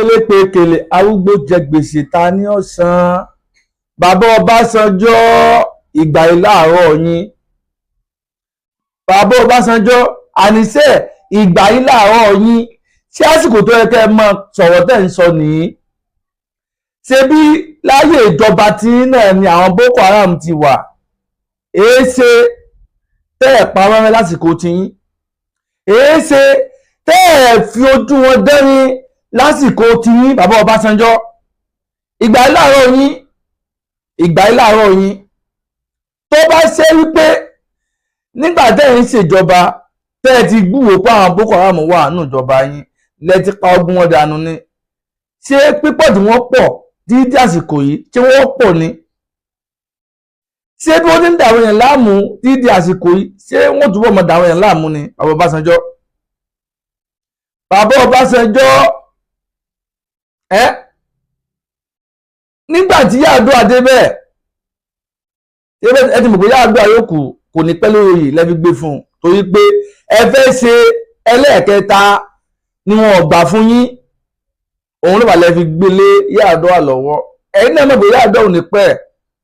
Elépèkèlè arúgbó jẹ gbèsè, ta ní ọ̀sán? Bàbá Ọbásanjọ́, ìgbà yìí láàárọ̀ yín. Bàbá Ọbásanjọ́, àníṣe ìgbà yìí láàárọ̀ yín. Ṣé àsìkò tó yẹ kẹ́ ẹ mọ sọ̀rọ̀ tẹ̀ ń sọ nìyí? Ṣé bí láyé ìjọba tí náà ni àwọn Boko Haram ti wà? Èé ṣe tẹ́ ẹ̀ pa wọ́n rẹ́ lásìkò tiyín? Èé ṣe tẹ́ ẹ̀ fi ojú wọn dẹ́rin lásìkò tiyín? Bàbá Ọbásanjọ́, ìgbà yìí láàárọ̀ yín, ìgbà yìí láàárọ̀ yín. Tó bá ṣe wípé nígbà tẹ́ ẹ̀ ń ṣèjọba, tẹ́ ẹ ti gbúròó pé àwọn Boko Haram wà nínú ìjọba yín, lẹ ti pa ogun wọn dànù ni, ṣé pípọ̀ tí wọ́n pọ̀ dídí àsìkò yìí, ṣé wọ́n pọ̀ ni? Ṣé bí wọ́n ti ń dàwọn èèyàn láàmú dídí àsìkò yìí, ṣé wọ́n túbọ̀ mọ̀ dàwọn èèyàn láàmú ni? Bàbá Ọbásanjọ́, bàbá Ọbásanjọ́, ẹ nígbà tí Yar'Adua débẹ̀, ẹ ti mọ̀ pé Yar'Adua yóò kù, kò ní pẹ́ lórí oyè, lẹ́fi gbé fún un torí pé ẹ fẹ́ ṣe ẹlẹ́ẹ̀kẹta ni wọn ò gbà fún yín. Òun ló wà lẹ́fi gbélé Yar'Adua lọ́wọ́. Ẹ̀yin náà mọ̀ pé Yar'Adua ò ní pẹ́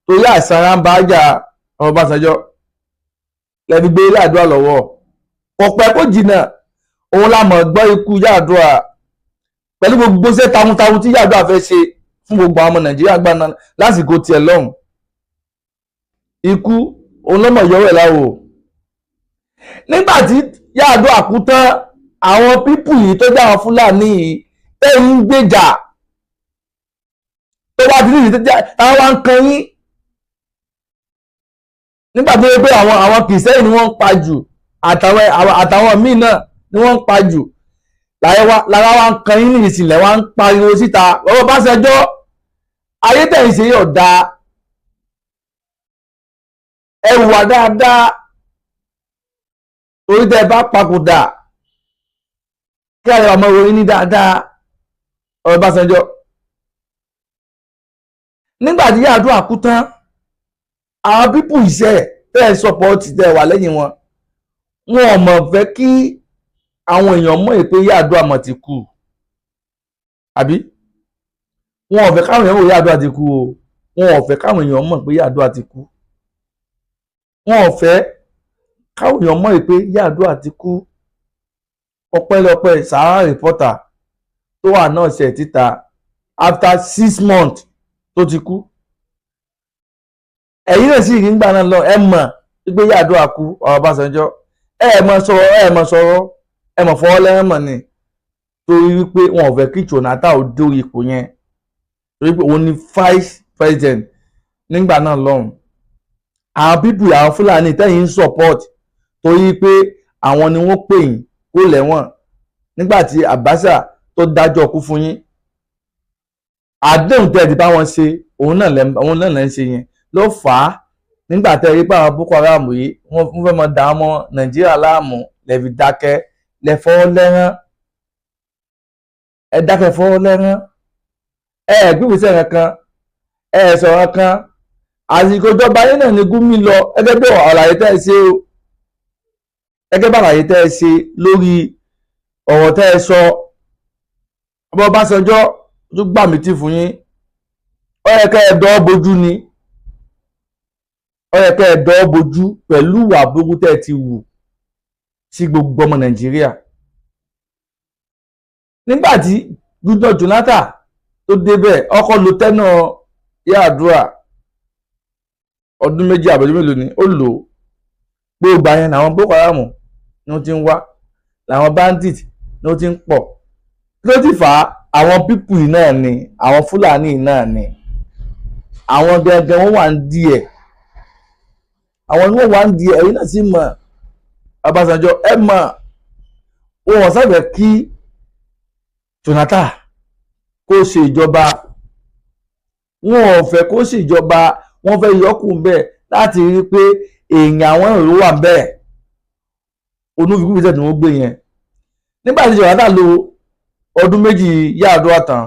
torí àìsàn ara ń bá jà. Ọbásanjọ́, lẹ́fi gbé Yar'Adua lọ́wọ́, kò pẹ́ kó jìnnà, òun la mọ̀ gbọ́ ikú Yar'Adua pẹ̀lú gbogbo iṣẹ́ takuntakun tí Yar'Adua fẹ́ ṣe fún gbogbo àwọn ọmọ Nàìjíríà gbà náà lásìkò tiẹ̀ lọ́hùn. Ikú òun lọ́mọ yọwọ́ ẹ̀ láwò. Nígbà tí Yar'Adua kú tán, àwọn people yìí tó jẹ́ àwọn Fúlàní yìí tẹ́yìn ń gbèjà, tó bá ti ní ìdí táwọn wá ń kan yín, nígbà tó yẹ pé àwọn Kìrìsìtẹ́nì ni wọ́n ń pa jù, àtàwọn míì náà ni wọ́n ń pa jù, lára wa ń kan yín ní ìsìnlẹ̀ wa ń pariwo síta. Bàbá Ọbásanjọ́, ayé tẹ̀yìn ṣe yọ̀ dáa, ẹ wà dáadáa, torí tẹ́ bá papòdà, kí àyè ọmọ orin ní dáadáa. Ọbásanjọ́, nígbà tí Yar'Adua kú tán, àwọn people iṣẹ́ tẹ́ ẹ support, tẹ́ ẹ wà lẹ́yìn wọn, wọn ò mọ̀ fẹ́ kí àwọn èèyàn mọ̀ pé Yar'Adua mọ̀ ti kú, àbí wọn ò fẹ́ káwọn èèyàn mọ̀ Yar'Adua ti kú o. Wọn ò fẹ́ káwọn èèyàn mọ̀ pé Yar'Adua ti kú. Wọn ò fẹ́ káwọn èèyàn mọ̀ pé Yar'Adua ti kú. Ọpẹ́lọpẹ́ Sahara Reporter tó wà náà ṣe títa after 6 months tó ti kú. Ẹ̀yin náà sì rí nígbà náà lọ, ẹ mọ̀ pé Yar'Adua kú. Ọbásanjọ́, ẹ mọ̀ sọ̀rọ̀, ẹ mọ̀ sọ̀rọ̀, ẹ mọ̀ fọwọ́ lẹ́rán mọ̀ ni, torí wípé wọn ò fẹ́ kí Jonathan ó dórí ipò yẹn, torí pé òun ni vice president nígbà náà lọ́hùn. Àwọn people, àwọn Fúlàní tẹ́yìn ń support, torí pé àwọn ni wọ́n pè yín kó lẹ́wọ̀n nígbà tí Abacha tó dájọ́ kú fún yín. Àdéhùn tẹ́ ẹ ti bá wọn ṣe, òun náà lẹ́ ń ṣe yẹn ló fà á. Nígbà tẹ́ rí pé àwọn Boko Haram yìí, wọ́n fẹ́ mọ dà ọmọ Nàìjíríà láàmú, lẹ́ fi dákẹ́, lẹ́ fọwọ́ lẹ́rán. Ẹ dákẹ́, fọwọ́ lẹ́rán, ẹ gbígbèsè kankan, ẹ sọ̀rọ̀ kan. Àsìkò ìjọba yín náà ni Gumi lọ, gẹ́gẹ́ bí àlàyé tẹ́ ẹ ṣe o, gẹ́gẹ́ bí àlàyé tẹ́ ẹ ṣe lórí ọ̀rọ̀ tẹ́ ẹ sọ. Ọbásanjọ́ tó gbà mí tì fún yín, ó yẹ kẹ́ ẹ dọ́ bojú ni, ó yẹ kẹ́ ẹ dọ́ bojú pẹ̀lú ìwà burúkú tẹ́ ẹ ti wù sí gbogbo ọmọ Nàìjíríà. Nígbà tí Goodluck Jonathan tó débẹ̀, ọkọ̀ lo tenure Yar'Adua, ọdún 2 àbọ̀dún mélòó ni ó lò ó. Gbogbo àyẹn làwọn Boko Haram ni wọ́n ti ń wá, làwọn bandit ni wọ́n ti ń pọ̀. Kí ló ti fà á? Àwọn people yìí náà ni, àwọn Fúlàní yìí náà ni, àwọn gẹ́gẹ́ wọ́n wà ń di ẹ̀, àwọn ni wọ́n wà ń di ẹ̀. Ẹ̀yin náà sì mọ̀, Ọbásanjọ́, ẹ mọ̀ wọn sábẹ̀ kí Jonathan kó ṣe ìjọba. Wọn ò fẹ́ kó ṣe ìjọba, wọ́n fẹ́ yọkùn bẹ́ẹ̀ láti rí i pé èèyàn àwọn èrò wà bẹ́ẹ̀. Onúfikúfisẹ̀ ni wọ́n gbé yẹn. Nígbà tí Jonathan lo ọdún 2 Yar'Adua tán,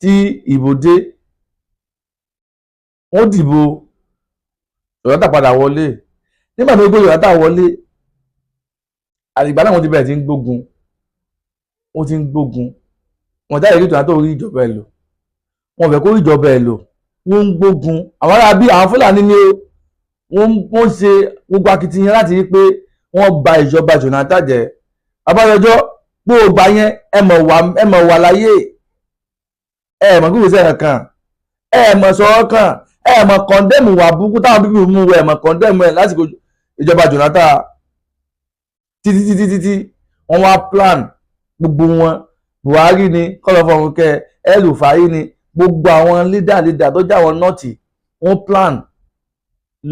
tí ìbò dé, wọ́n dìbò, Jonathan padà wọlé. Nígbà tó gbé Jonathan wọlé, àtìgbà náà wọ́n ti bẹ̀rẹ̀ sí ń gbógun, wọ́n ti ń gbógun. Wọ́n jáde kí Jonathan rí ìjọba ẹ̀ lò, wọ́n fẹ́ kó rí ìjọba ẹ̀ lò. Wọ́n ń gbógun àwọn ará bí àwọn Fúlàní ni ó wọ́n ṣe gbogbo akitiyan láti rí pé wọ́n ba ìjọba Jonathan jẹ́. Ọbásanjọ́, gbogbo yẹn, ẹ mọ̀ wà láyé, ẹ mọ̀ kí ìgbésẹ̀ kankan, ẹ mọ̀ sọ̀rọ̀ kan, ẹ mọ̀ condemn wà burúkú táwọn bíbí mú, ẹ mọ̀ condemn ẹ lásìkò ìjọba Jonathan títí títí títí. Wọ́n wá plan gbogbo wọn, Buhari ni, kọlọfọrùnkẹ, El-Rufai ni, gbogbo àwọn leader leader tó jẹ́ àwọn North, wọ́n plan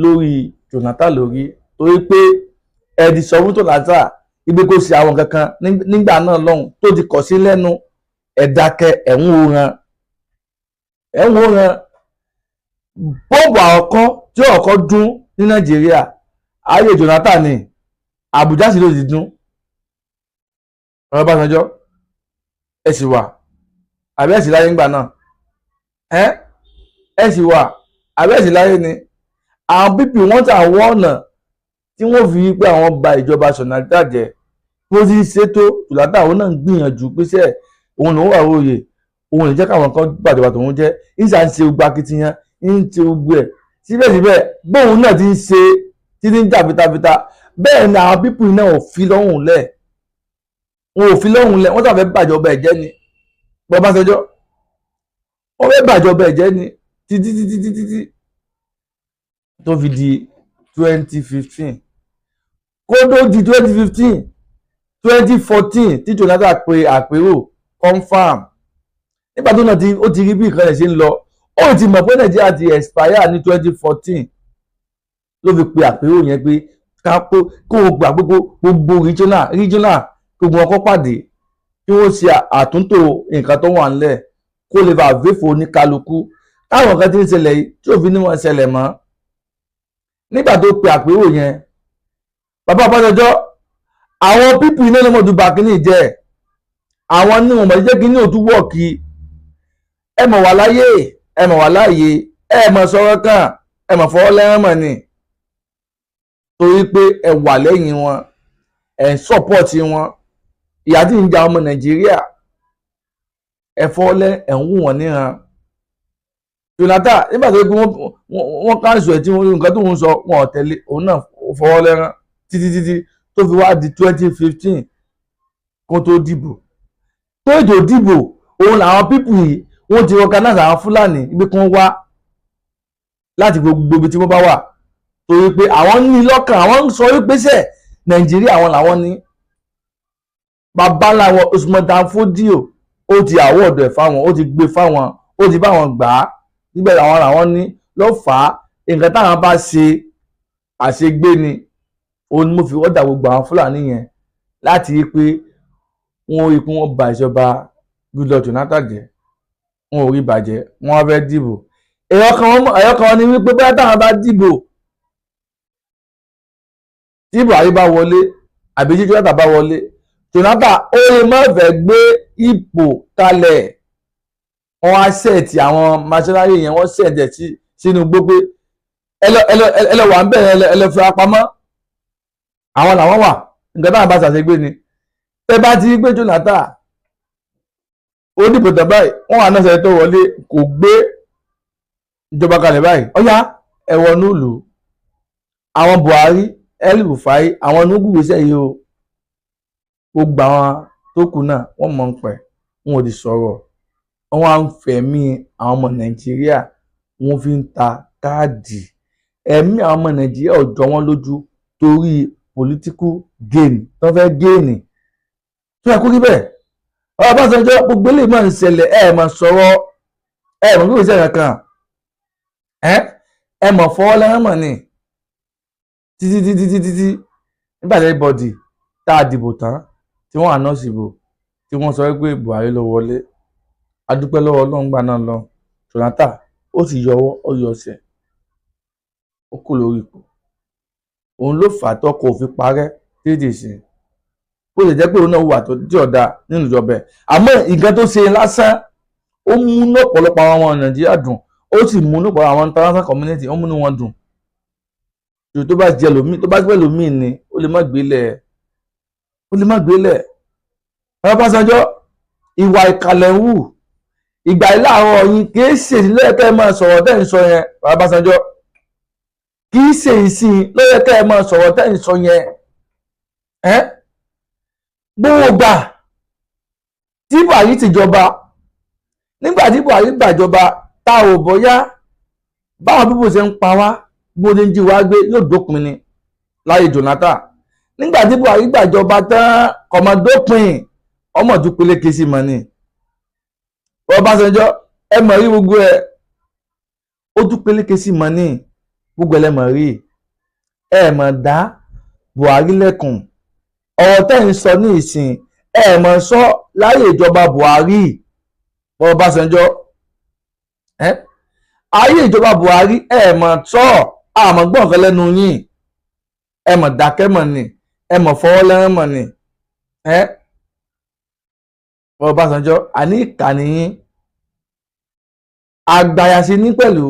lórí Jonathan lórí, torí pé ẹ ti sọ fún Jonathan ibi kò sí àwọn kankan nígbà náà lọ́hùn tó ti kọ̀ sí lẹ́nu. Ẹ dákẹ́, ẹ̀hún òran, ẹ̀hún òran. Bọ́ọ̀bù àkọ́kọ́ tí ọ̀kọ́ dún ní Nàìjíríà, ayé Jonathan ni, Àbújá sì ló ti dún. Ọbásanjọ́, ẹ sì wà àbí ẹ sì láyé ńgbà náà? Ẹ ẹ sì wà àbí ẹ sì láyé ni? Àwọn people wọ́n tà wọ́n ọ̀nà tí wọ́n fi pé àwọn ba ìjọba Jonathan jẹ́. Bó ti ṣètò Jonathan, òun náà ń gbìyànjú pé sẹ́ òun lòún wà lóye, òun lè jẹ́ káwọn kan gbàjọba tòun jẹ́. Ìṣà ń ṣe gbogbo akitiyan, ń ṣe gbogbo ẹ̀. Síbẹ̀síbẹ̀, bóun náà ti ń ṣe títí ń jà fitafita, bẹ́ẹ̀ ni àwọn people náà ò fi lọ́hùn lẹ̀, wọn ò fi lọ́hùn lẹ̀. Wọ́n sàfẹ́ bàjọba ẹ̀ jẹ́ ni. Bọ́básanjọ́, wọ́n fẹ́ bàjọba ẹ̀ jẹ́ ni títí títí títí tí tó fi di 2015. Kó tó di 2015, 2014 tí Jonathan pe àpérò confam, nígbà tó náà ti ó ti rí bí nǹkan ẹ̀ ṣe ń lọ, ó ti mọ̀ pé Nàìjíríà ti expire ní 2014, ló fi pe àpérò yẹn pé ká kó o gbà gbogbo gbogbo regional regional, gbogbo wọn kó pàdé, kí wọ́n ṣe àtúntò nǹkan tó wà ńlẹ̀, kó lè bá véfò oníkálukú táwọn nǹkan tí ń ṣẹlẹ̀ yìí tí òfin ní wọn ṣẹlẹ̀ mọ́. Nígbà tó pe àpérò yẹn, bàbá Ọbásanjọ́, àwọn people iná ló mọ̀ tó bá kínní jẹ́. Àwọn ní wọn mọ̀ jẹ́ kínní òtún wọ̀ kí ẹ mọ̀ wà láyé, ẹ mọ̀ wà láàyè, ẹ mọ̀ sọ̀rọ̀ kàn, ẹ mọ̀ fọwọ́ lẹ́rán mọ̀ ni, torí pé ẹ wà lẹ́yìn wọn, ẹ ń support wọn. Ìyà tí ń ja ọmọ Nàìjíríà, ẹ fọwọ́ lẹ́, ẹ̀ ń wù wọ́n níran. Jonathan, nígbà tó yẹ pé wọ́n cancel ẹ̀ tí wọ́n nǹkan tó ń sọ wọn ò tẹ̀lé, òun náà fọwọ́ lẹ́rán títí títí tó fi wá di 2015 kó tó dìbò. Tó ètò dìbò, òun làwọn people yìí, wọ́n ti organize àwọn Fúlàní ibi kan wá láti gbogbo ibi tí wọ́n bá wà, torí pé àwọn ní lọ́kàn, àwọn ń sọ wípé sẹ́ Nàìjíríà àwọn làwọn ní. Bàbá ńlá Usman Dan Fodio, ó ti àwọ̀dọ̀ ẹ̀ fáwọn, ó ti gbé fáwọn, ó ti bá wọn gbà á níbẹ̀. Àwọn làwọn ní ló fà á. Nǹkan táwọn bá ṣe àṣegbé ni. Òun ni mo fi ọ̀dà gbogbo àwọn Fúlàní yẹn láti rí pé wọ́n rí pé wọ́n ba ìjọba Goodluck Jonathan jẹ́. Wọn ò rí bàjẹ́, wọ́n wá fẹ́ dìbò. Ẹ̀yọ́ kan ní wípé bóyá táwọn bá dìbò, tí Buhari bá wọlé àbí tí Jonathan bá wọlé, Jonathan ó lè má fẹ́ gbé ipò kalẹ̀. Wọ́n á set àwọn machinery yẹn, wọ́n set ẹ̀ sínú igbó pé ẹ lọ wà ń bẹ̀rẹ̀, ẹ lọ fi apamọ́. Àwọn làwọn wà, nǹkan táwọn bá ṣàṣegbé ni. Tẹ́ bá ti rí pé Jonathan ó dìbò tán báyìí, wọ́n wà náà sẹ́yìn tó wọlé, kò gbé ìjọba kalẹ̀ báyìí, ọ̀yá, ẹ wọnú ìlú. Àwọn Buhari, El-Rufai, àwọn ní gbèsè yìí o. Gbogbo àwọn tó kù náà, wọ́n mọ̀ ń pẹ̀, wọn ò ti sọ̀rọ̀. Wọ́n wá ń fẹ̀mí àwọn ọmọ Nàìjíríà, wọ́n fi ń ta káàdì. Ẹ̀mí àwọn ọmọ Nàìjíríà ò jọ wọ́n lójú torí political gain tó fẹ́ gain. Tó yẹ kó rí bẹ́ẹ̀, Ọbásanjọ́, gbogbo eléyìí máa ń ṣẹlẹ̀, ẹ̀ máa sọ̀rọ̀, ẹ̀ mọ̀ gbèsè kankan, ẹ mọ̀ fọwọ́ lẹ́rán mọ̀ ni títí títí títí tí nígbà tí everybody tá a dìbò tán, tí wọ́n announce ìbò, tí wọ́n sọ pé Buhari ló wọlé, a dúpẹ́ lọ́wọ́ Ọlọ́run gbà náà lọ. Jonathan ó sì yọwọ́, ó yọ ọsẹ̀, ó kù lórí ipò. Òun ló fà á tọkọ òfin parẹ́ títí ìsìn. Bó lè jẹ́ pé òun náà wà tó tí ọ̀dà nínú ìjọba ẹ̀, àmọ́ nǹkan tó ṣe lásán, ó mú ọ̀pọ̀lọpọ̀ àwọn ọmọ Nàìjíríà dùn, ó sì mú ọ̀pọ̀lọpọ̀ àwọn international community, ó múnú wọn dùn. Jù tó bá jẹ lómi, tó bá jẹ́ lómi ni, ó lè má gbélẹ̀, ó lè má gbélẹ̀. Ọbásanjọ́, Ìwà ìkàlẹ̀ ń wù. Ìgbà yìí láàárọ̀ yín, kì í ṣe ìsìn ló yẹ kẹ́ ẹ máa sọ̀rọ̀ tẹ́ ń sọ yẹn, bàbá Ọbásanjọ́. Kì í ṣe ìsìn ló yẹ kẹ́ ẹ máa sọ̀rọ̀ tẹ́ ń sọ yẹn. Ẹ́ gbogbo gbà tí Buhari ti jọba, nígbà tí Buhari gbàjọba, tá ò bóyá báwọn people ṣe ń pa wá, bó ṣe ń jí wá gbé yóò dópin ni láyé Jonathan. Nígbà tí Buhari gbàjọba tán, kọmọ dópin, ọmọ tún peléke sí mọ́ ni. Ọbásanjọ́, ẹ mọ̀ rí gbogbo ẹ̀, ó tún peléke sí mọ́ ni. Gbogbo ẹ̀ lẹ mọ̀ rí. Ẹ mọ̀ dá Buhari lẹ́kùn. Ọ̀rọ̀ tẹ́ ń sọ ní ìsìn, ẹ mọ̀ sọ láyé ìjọba Buhari. Ọbásanjọ́, ẹ ayé ìjọba Buhari, ẹ mọ̀ sọ, àmọ́ gbọ́n kan lẹ́nu yín. Ẹ mọ̀ dákẹ́ mọ̀ ni, ẹ mọ̀ fọwọ́ lẹ́rán mọ̀ ni. Ẹ Ọbásanjọ́, àní ìkànnì yín, àgbàyàsí ní pẹ̀lú.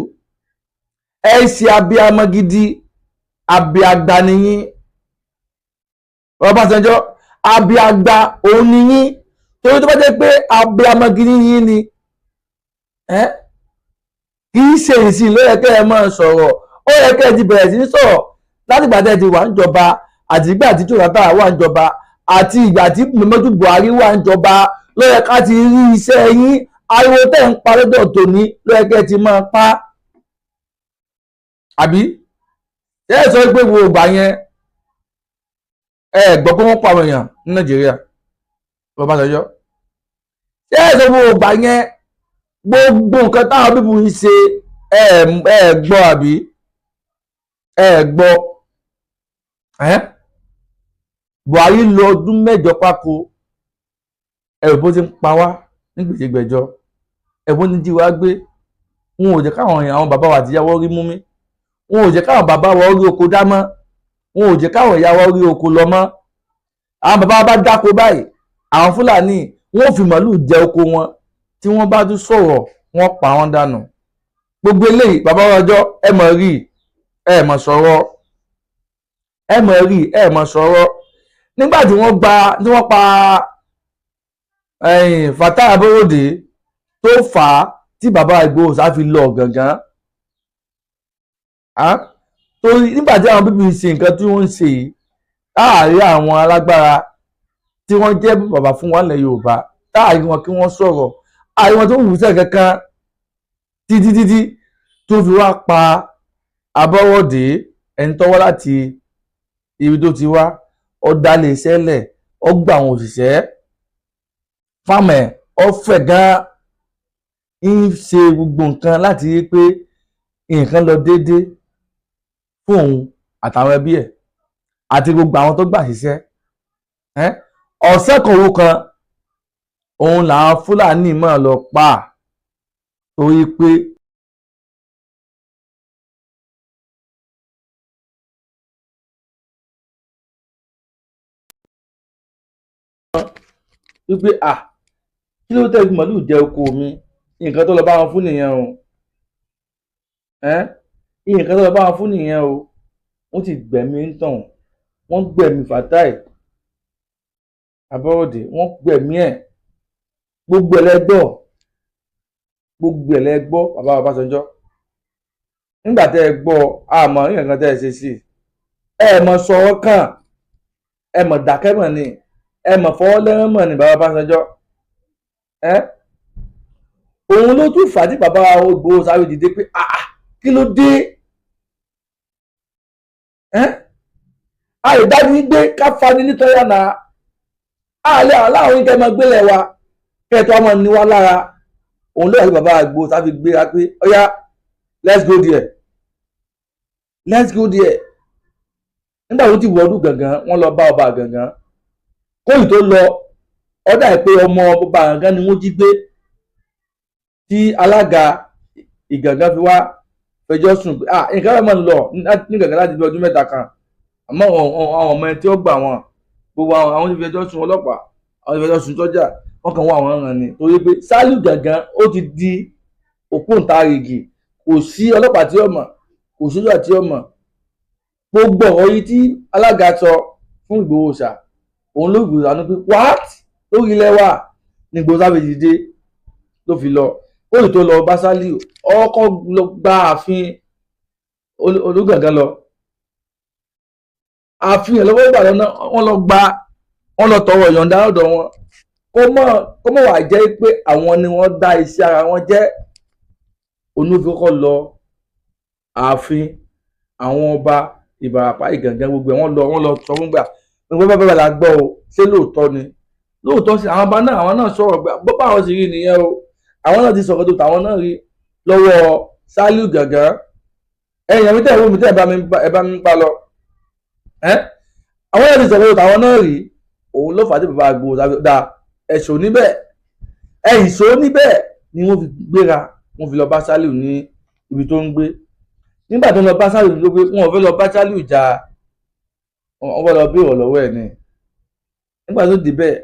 Ẹ ṣe abiyamọ gidi, abiagba ni yín, Ọbásanjọ́. Abiagba òun ni yín, torí tó bá jẹ́ pé abiyamọ gidi yín ni, ẹ kì í ṣe ìsìn ló yẹ kẹ́ ẹ máa sọ̀rọ̀. Ó yẹ kẹ́ ẹ ti bẹ̀rẹ̀ sí ní sọ̀rọ̀ láti ìgbà tẹ́ ẹ ti wà ń jọba, àti ìgbà tí Jonathan wà ń jọba, àti ìgbà tí Muhammadu Buhari wà ń jọba ló yẹ ká ti rí iṣẹ́ yín. Ariwo tẹ́ ń pa lọ́dọ̀ tòní ló yẹ kẹ́ ẹ ti máa pa. Àbí ẹ sọ pé gbogbo ìgbà yẹn, ẹ gbọ́ pé wọ́n pa àwọn èèyàn ní Nàìjíríà? Ọbásanjọ́, ṣé ẹ sọ gbogbo ìgbà yẹn, gbogbo nǹkan táwọn people ń ṣe, ẹ ẹ gbọ́? Àbí ẹ gbọ́? Ẹ Buhari lò ọdún 8 pákó. Ẹ bó ti ń pa wá ní gbèjègbèjọ, ẹ bó ní jí wá gbé. Wọn ò jẹ́ káwọn èèyàn, àwọn bàbá wa àti ìyàwó rí mú mi. Wọn ò jẹ́ káwọn bàbá wa rí oko dá mọ́. Wọn ò jẹ́ káwọn ìyá wa rí oko lọ mọ́. Àwọn bàbá wa bá dáko báyìí, àwọn Fúlàní wọn ò fi màálù jẹ oko wọn. Tí wọ́n bá tún sọ̀rọ̀, wọ́n pa wọ́n dànù. Gbogbo eléyìí, bàbá wa ọjọ́, ẹ mọ̀ rí, ẹ mọ̀ sọ̀rọ̀. Ẹ mọ̀ rí, ẹ mọ̀ sọ̀rọ̀. Nígbà tí wọ́n gba, tí wọ́n pa Fatai Aborode, tó fà á tí bàbá Ìgbòho sá fi lọ gàngán, torí nígbà tí àwọn people ṣe nǹkan tí wọ́n ń ṣe yìí láàárín àwọn alágbára tí wọ́n jẹ́ bàbá fún wa ilẹ̀ Yorùbá, táàrí wọn kí wọ́n sọ̀rọ̀, àárín wọn tó wù sẹ́ kankan títí títí tó fi wá pa Abọ́rọ̀dé, ẹni tọ́wọ́ láti ibi tó ti wá, ó dálé iṣẹ́ lẹ̀, ó gba àwọn òṣìṣẹ́ fáàmù ẹ̀, ó fẹ̀ gan-an, ń ṣe gbogbo nǹkan láti rí pé nǹkan lọ déédéé fún òun àtàwọn ẹbí ẹ̀ àti gbogbo àwọn tó gbà ṣiṣẹ́. Ọ̀sẹ̀ kan owó kan òun làwọn Fúlàní máa lọ pa torí pé wípé, à kí ló tẹ́ fi màálù jẹ oko mi? Nǹkan tó lọ bá wọn fún nìyẹn o. Nǹkan tó lọ bá wọn fún nìyẹn o. Wọ́n ti gbẹ̀mí ń tàn, wọ́n gbẹ̀mí Fatai Aborode, wọ́n gbẹ̀mí ẹ̀. Gbogbo ẹ̀ lẹ gbọ́, gbogbo ẹ̀ lẹ gbọ́, bàbá Ọbásanjọ́. Nígbà tẹ́ ẹ gbọ́, àmọ́ nǹkan tẹ́ ẹ ṣe sí ẹ mọ̀ sọ̀rọ̀ kàn, ẹ mọ̀ dákẹ́ mọ̀ ni, ẹ mọ̀ fọwọ́ lẹ́rán mọ̀ ni, bàbá Ọbásanjọ́. Ẹ òun ló tún fà á tí bàbá Ìgbòho sáré dìde pé, ah, kí ló dé? Ẹ àìdájú gbé ká fani nítorí àná àlẹ́ aláwọn yìí kẹ́ máa gbélé wa kẹ́ẹ̀tọ́ ọmọ ní wa lára. Òun ló wà ní bàbá Ìgbòho sáré gbéra pé, ọ̀yá, let's go there, let's go there. Nígbà tó ti wọdún gangan, wọ́n lọ bá ọba gangan kóyì tó lọ ọdà pé ọmọ ọba gangan ni wọ́n jí gbé, tí alága Ìgàngán fi wá fẹjọ́ sùn pé, ah, nǹkan bẹ́ẹ̀ máa ń lọ ní Gàngán láti bí ọdún 3 kan, àmọ́ àwọn ọmọ ẹ tí ó gbà wọn, gbogbo àwọn tí fẹjọ́ sùn ọlọ́pàá, àwọn tí fẹjọ́ sùn sọ́jà, wọ́n kàn wọ́n àwọn ọ̀ràn ni, torí pé Sálíù Gàngán ó ti di ògbóǹtarìgì. Kò sí ọlọ́pàá tí ó mọ̀, kò sí sọ́jà tí ó mọ̀. Gbogbo ọ̀rọ̀ yìí tí alága sọ fún Ìgbòho ṣá, òun ló gbèrò àánú pé, what, lórí ilẹ̀ wa Ní Ìgbòho sáfìdì dé ló fi lọ. Ó sì tó lọ bá Sálíù, ọkọ lọ gba ààfin Olúgàngán lọ, ààfin ẹ̀ lọ́wọ́ gbà lọ́nà. Wọ́n lọ gba, wọ́n lọ tọrọ ìyọ̀ǹda lọ́dọ̀ wọn, kó mọ̀ wá jẹ́ pé àwọn ni wọ́n dá iṣẹ́ ara wọn jẹ́. Onúfi kọ́kọ́ lọ ààfin àwọn ọba Ìbàràpá, Ìgàngán, gbogbo ẹ̀. Wọ́n lọ sọ fún gbà gbogbo bá bàbá la gbọ́ o. Ṣé lóòótọ́ ni? Lóòótọ́ sí àwọn ọba náà, àwọn náà sọ̀rọ̀ pé bó bá àwọn sì rí nìyẹn o. Àwọn náà ti sọ̀rọ̀ tó tàwọn náà rí lọ́wọ́ Sálíù Gàngán. Ẹ̀yìn àmì tẹ̀ wọ́n mi tẹ̀ ẹ bá mi pa lọ ẹ́, àwọn náà ti sọ̀rọ̀ tó tàwọn náà rí. Òun ló fà á tí bàbá Ìgbòho da ẹ̀ṣọ́ níbẹ̀, ẹ̀ṣọ́ níbẹ̀ ni wọ́n fi gbéra, wọ́n fi lọ bá Sálíù ní ibi tó ń gbé. Nígbà tó ń lọ bá Sálíù ló gbé, wọn ò fẹ́ lọ bá Sálíù jà, wọ́n fẹ́ lọ bí ìrànlọ́wọ́ ẹ̀ ni. Nígbà tó dé bẹ́ẹ̀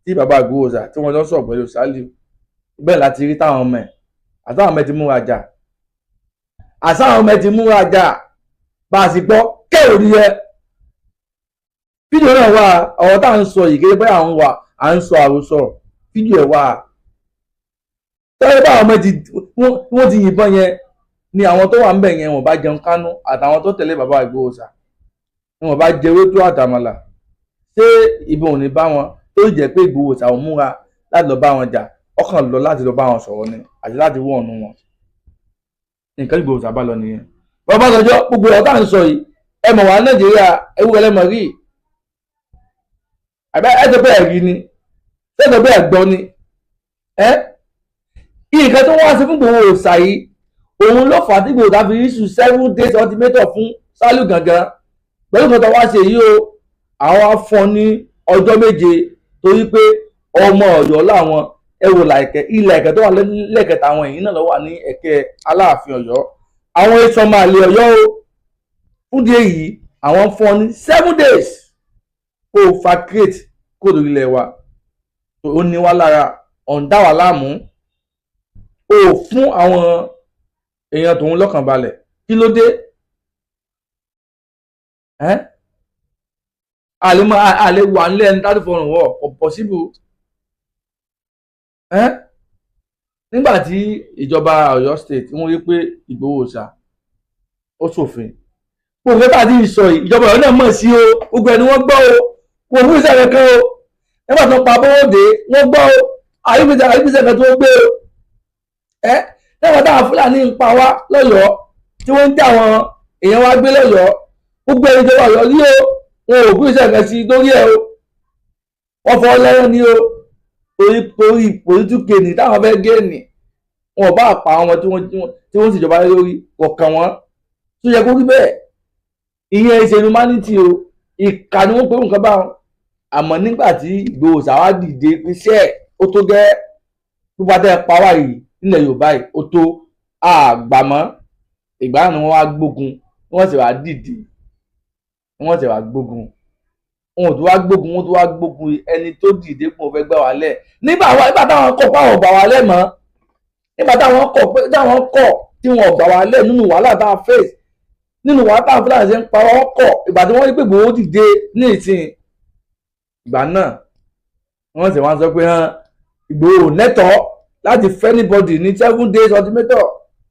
tí bàbá Ìgbòho sà tí wọ́n jọ sọ̀rọ̀ pẹ̀lú Sálíù bẹ́ẹ̀, láti rí táwọn ọmọ ẹ̀ àtàwọn ọmọ ẹ̀ ti múra jà, àtàwọn ọmọ ẹ̀ ti múra jà. Bá a sì gbọ́ kẹ́rò nìyẹn, fídíò náà wà. Ọ̀rọ̀ tá à ń sọ yìí kéde bóyá à ń wà à ń sọ àròsọ, fídíò ẹ̀ wà. Tẹ́lẹ̀ báwọn ọmọ ẹ̀ ti wọ́n ti yìnbọn yẹn ni àwọn tó wà ń bẹ̀ yẹn, wọ́n bá jẹun kánú, àtàwọn tó tẹ̀lé bàbá Ìgbòho sà ni wọ́n bá jẹ ewédú àtàmàlà. Ṣé ìbọn ò ní bá wọn? Tó jẹ́ pé Ìgbòho sà ò múra láti lọ bá wọn jà, ọkàn lọ láti lọ bá wọn sọ̀rọ̀ ni àti láti wọ̀ ọ̀nù wọn. Nǹkan Ìgbòho sà bá lọ nìyẹn. Bàbá sọjọ́ gbogbo ọ̀rọ̀ tá à ń sọ yìí, ẹ mọ̀ wá Nàìjíríà, ewu ẹlẹ́mọ̀ rí àbẹ́ ẹ tó bẹ́ẹ̀ rí ni, ṣé tó bẹ́ẹ̀ gbọ́ ni ẹ. Nǹkan tó wá sí fún Ìgbòho sà yìí, òun ló fà á tí Ìgbòho ta fi issue 7 days ultimatum fún Sálíù Gàngán. Pẹ̀lú nǹkan tó wá ṣe yìí o, àwọn á fún ọ ní ọjọ́ 7 torí pé ọmọ Ọ̀yọ́ làwọn. Ẹ wò láìkẹ́ ilẹ̀ ẹ̀kẹ́ tó wà lẹ́kẹ̀ta, àwọn èyí náà ló wà ní ẹ̀kẹ́ Aláàfin Ọ̀yọ́. Àwọn èso ọmọ àlè Ọ̀yọ́ o. Fún díẹ̀ yìí, àwọn fún ọ ní 7 days kó o vacate kó o lórí ilẹ̀ wa. Ó ní wá lára, ọ̀n dá wa láàmú, o fún àwọn èèyàn tòun lọ́kàn balẹ̀. Kí ló dé ẹ́? Àlè mọ àlè wà nílé ẹni tá fọrùn wọ̀, kò possible ẹ́. Nígbà tí ìjọba Ọ̀yọ́ State wọ́n rí pé Ìgbòho ṣá ó ṣòfin, gbogbo tá a ti sọ yìí, ìjọba Ọ̀yọ́ náà mọ̀ sí o. Gbogbo ẹni wọ́n gbọ́ o, kò fún iṣẹ́ kankan o. Nígbà tó pa bówóde, wọ́n gbọ́ o, àyíbíṣẹ́ kan tó gbé o ẹ́. Nígbà táwọn Fúlàní ń pa wá lọ́yọ̀ọ́, tí wọ́n ń já àwọn èèyàn wá gbé lọ́yọ̀ọ́, gbogbo ẹni ìjọba Ọ̀yọ́ rí o, wọn ò fún iṣẹ́ kan sí lórí ẹ̀ o. Wọ́n fọwọ́ lẹ́rán ní o, torí political gain táwọn fẹ́ gain. Wọn ò bá pa àwọn tí wọ́n ṣèjọba lórí kọ̀ọ̀kan wọn tó yẹ kó rí bẹ́ẹ̀. Ìyẹn ṣe humanity o, ìkà ni wọ́n pè nǹkan báwọn. Àmọ́ nígbà tí Ìgbòho ṣàwá dìde iṣẹ́ ó tó gẹ́, pípa tẹ́ ẹ pa wá yìí nílẹ̀ Yorùbá yìí, ó tó àgbàmọ́. Ìgbà náà ni wọ́n wá gbógun, wọ́n sì wá dìde, wọ́n sì wá gbógun. Wọn ò tó wá gbógun, wọ́n tó wá gbógun ẹni tó dìde pé òun fẹ́ gbà wá lẹ̀. Nígbà táwọn kọ̀ pé àwọn gbà wá lẹ̀ mọ́, nígbà táwọn kọ̀ pé táwọn kọ̀ tí wọn gbà wá lẹ̀ nínú wàhálà tá a face, nínú wàhálà táwọn Fúlàní ṣe ń pa wọ́n kọ̀. Ìgbà tí wọ́n rí pé Ìgbòho dìde ní ìsìn, ìgbà náà wọ́n sì wá sọ pé hàn Ìgbòho lẹ́tọ̀ọ́ láti fẹ́ anybody ní 7 days ultimatum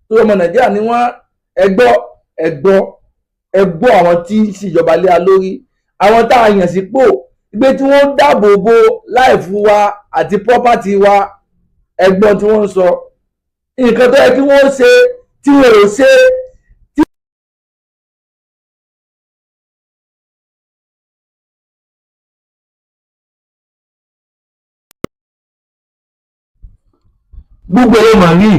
tó ọmọ Nàìjíríà ni wọ́n. Ẹgbọ́, ẹgbọ́, ẹgbọ́, àwọn tí ń ṣèjọba lé wa lórí, àwọn tá a yàn sípò gbé tí wọ́n dáàbò bo life wa àti property wa, ẹgbọ́n tí wọ́n ń sọ, nǹkan tó yẹ kí wọ́n ṣe tí wọ́n ò ṣe. Gbogbo ẹ̀ mà rí.